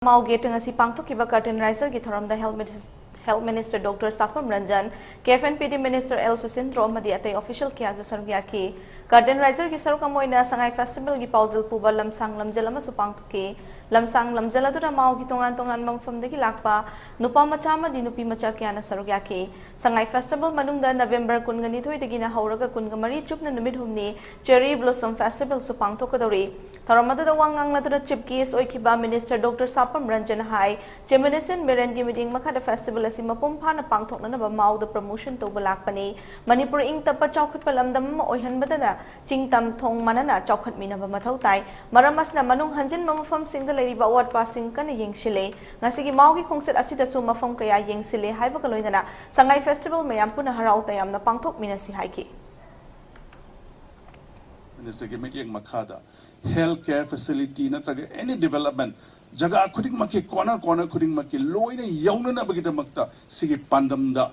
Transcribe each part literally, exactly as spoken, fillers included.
ꯃꯥꯎꯒꯦꯠꯇ ꯉꯁꯤ ꯄꯥꯡꯊꯣꯛꯈꯤꯕ Curtain Raiserꯒꯤ ꯊꯧꯔꯝꯗ Health Minister, Health Minister Doctor ꯁꯥꯄꯝ Ranjan, K F and P D Minister L ꯁꯨꯁꯤꯟꯗ꯭ꯔꯣ ꯑꯃꯗꯤ ꯑꯇꯩ official ꯀꯌꯥꯁꯨ ꯁꯔꯨꯛ ꯌꯥꯈꯤ꯫ Curtain Raiserꯒꯤ ꯁꯔꯨꯛ ꯑꯃ ꯑꯣꯏꯅ ꯁꯉꯥꯏ Festivalꯒꯤ ꯄꯥꯎꯖꯦꯜ ꯄꯨꯕ ꯂꯝꯁꯥꯡ ꯂꯝꯖꯦꯜ ꯑꯃꯁꯨ ꯄꯥꯡꯊꯣꯛꯈꯤ꯫ ꯂꯝꯁꯥꯡ ꯂꯝꯖꯦꯜ ꯑꯗꯨꯗ ꯃꯥꯎꯒꯤ ꯇꯣꯉꯥꯟ ꯇꯣꯉꯥꯟꯕ ꯃꯐꯝꯗꯒꯤ ꯂꯥꯛꯄ ꯅꯨꯄꯥ ꯃꯆꯥ ꯑꯃꯗꯤ ꯅꯨꯄꯤ ꯃꯆꯥ ꯀꯌꯥꯅ ꯁꯔꯨꯛ ꯌꯥꯈꯤ꯫ ꯁꯉꯥꯏ Festival ꯃꯅꯨꯡꯗ November ꯀꯨꯟꯒ ꯅꯤꯊꯣꯏꯗꯒꯤꯅ ꯍꯧꯔꯒ ꯀꯨꯟꯒ ꯃꯔꯤ ꯆꯨꯞꯅ ꯅꯨꯃꯤꯠ ꯍꯨꯝꯅꯤ Cherry Blossom Festivalꯁꯨ ꯄꯥꯡꯊꯣꯛꯀꯗꯧꯔꯤ꯫ ꯊꯧꯔꯝ ꯑꯗꯨꯗ ꯋꯥ ꯉꯥꯡꯂꯗꯨꯅ Chief Guest ꯑꯣꯏꯈꯤꯕ Minister Doctor ꯁꯥꯄꯝ ꯔꯟꯖꯟ ꯍꯥꯏ, Chief Minister ꯃꯦꯔꯦꯟꯒꯤ ꯃꯤꯠꯌꯦꯡ ꯃꯈꯥꯗ festival ꯑꯁꯤ ꯃꯄꯨꯡ ꯐꯥꯅ ꯄꯥꯡꯊꯣꯛꯅꯅꯕ ꯃꯥꯎꯗ promotion ꯇꯧꯕ ꯂꯥꯛꯄꯅꯤ꯫ ꯃꯅꯤꯄꯨꯔ ꯏꯪ ꯇꯞꯄ ꯆꯥꯎꯈꯠꯄ ꯂꯝꯗꯝ ꯑꯃ ꯑꯣꯏꯍꯟꯕꯗꯅ ꯆꯤꯡ ꯇꯝ ꯊꯣꯡ ꯃꯥꯟꯅꯅ ꯆꯥꯎꯈꯠꯃꯤꯟꯅꯕ ꯃꯊꯧ ꯇꯥꯏ꯫ ꯃꯔꯝ ꯑꯁꯤꯅ ꯃꯅꯨꯡ ꯍꯟꯖꯤꯟꯕ ꯃꯐꯝꯁꯤꯡꯗ ꯂꯩꯔꯤꯕ ꯑꯋꯥꯠ ꯑꯄꯥꯁꯤꯡ ꯀꯟꯅ ꯌꯦꯡꯁꯤꯜꯂꯤ꯫ ꯉꯁꯤꯒꯤ ꯃꯥꯎꯒꯤ ꯈꯣꯡꯆꯠ ꯑꯁꯤꯗꯁꯨ ꯃꯐꯝ ꯀꯌꯥ ꯌꯦꯡꯁꯤꯜꯂꯦ ꯍꯥꯏꯕꯒ ꯂꯣꯏꯅꯅ ꯁꯉꯥꯏ Festival ꯃꯌꯥꯝ ꯄꯨꯟꯅ ꯍꯔꯥꯎ ꯇꯌꯥꯝꯅ ꯄꯥꯡꯊꯣꯛꯃꯤꯟꯅꯁꯤ ꯍꯥꯏꯈꯤ꯫ Ministerꯒꯤ ꯃꯤꯠꯌꯦꯡ ꯃꯈꯥꯗ health care facility ꯅꯠꯇ꯭ꯔꯒ any development ꯖꯒꯥ ꯈꯨꯗꯤꯡꯃꯛꯀꯤ corner corner ꯈꯨꯗꯤꯡꯃꯛꯀꯤ ꯂꯣꯏꯅ ꯌꯧꯅꯅꯕꯒꯤꯗꯃꯛꯇ ꯁꯤꯒꯤ ꯄꯥꯟꯗꯝꯗ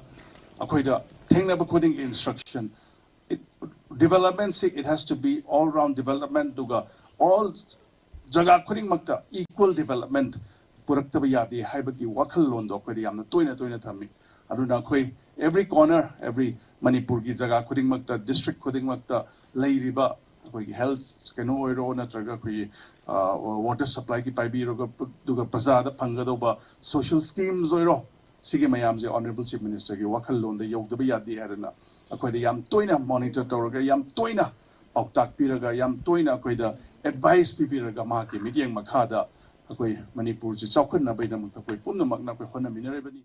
ꯑꯩꯈꯣꯏꯗ ꯊꯦꯡꯅꯕ ꯈꯨꯗꯤꯡꯒꯤ instruction, developmentꯁꯤ it has to be all round development ꯑꯗꯨꯒ all ꯖꯒꯥ ꯈꯨꯗꯤꯡꯃꯛꯇ equal development ꯄꯨꯔꯛꯇꯕ ꯌꯥꯗꯦ ꯍꯥꯏꯕꯒꯤ ꯋꯥꯈꯜꯂꯣꯟꯗꯣ ꯑꯩꯈꯣꯏꯗ ꯌꯥꯝꯅ ꯇꯣꯏꯅ ꯇꯣꯏꯅ ꯊꯝꯃꯤ꯫ ꯑꯗꯨꯅ ꯑꯩꯈꯣꯏ every corner, every ꯃꯅꯤꯄꯨꯔꯒꯤ ꯖꯒꯥ ꯈꯨꯗꯤꯡꯃꯛꯇ, district ꯈꯨꯗꯤꯡꯃꯛꯇ ꯂꯩꯔꯤꯕ ꯑꯩꯈꯣꯏꯒꯤ health ꯀꯩꯅꯣ ꯑꯣꯏꯔꯣ ꯅꯠꯇ꯭ꯔꯒ ꯑꯩꯈꯣꯏꯒꯤ water supplyꯒꯤ ꯄꯥꯏꯕꯤꯔꯒ ꯑꯗꯨꯒ ꯄ꯭ꯔꯖꯥꯗ ꯐꯪꯒꯗꯧꯕ social schemes ꯑꯣꯏꯔꯣ, ꯁꯤꯒꯤ ꯃꯌꯥꯝꯁꯦ Honourable Chief Ministerꯒꯤ ꯋꯥꯈꯜꯂꯣꯟꯗ ꯌꯧꯗꯕ ꯌꯥꯗꯦ ꯍꯥꯏꯗꯅ ꯑꯩꯈꯣꯏꯗ ꯌꯥꯝ ꯇꯣꯏꯅ monitor ꯇꯧꯔꯒ ꯌꯥꯝ ꯇꯣꯏꯅ ꯄꯥꯎꯇꯥꯛ ꯄꯤꯔꯒ ꯌꯥꯝ ꯇꯣꯏꯅ ꯑꯩꯈꯣꯏꯗ advice ꯄꯤꯕꯤꯔꯒ ꯃꯍꯥꯛꯀꯤ ꯃꯤꯠꯌꯦꯡ ꯃꯈꯥꯗ ꯑꯩꯈꯣꯏ ꯃꯅꯤꯄꯨꯔꯁꯤ ꯆꯥꯎꯈꯠꯅꯕꯒꯤꯗꯃꯛꯇ ꯑꯩꯈꯣꯏ ꯄꯨꯝꯅꯃꯛꯅ ꯑꯩꯈꯣꯏ ꯍꯣꯠꯅꯃꯤꯟꯅꯔꯤꯕꯅꯤ꯫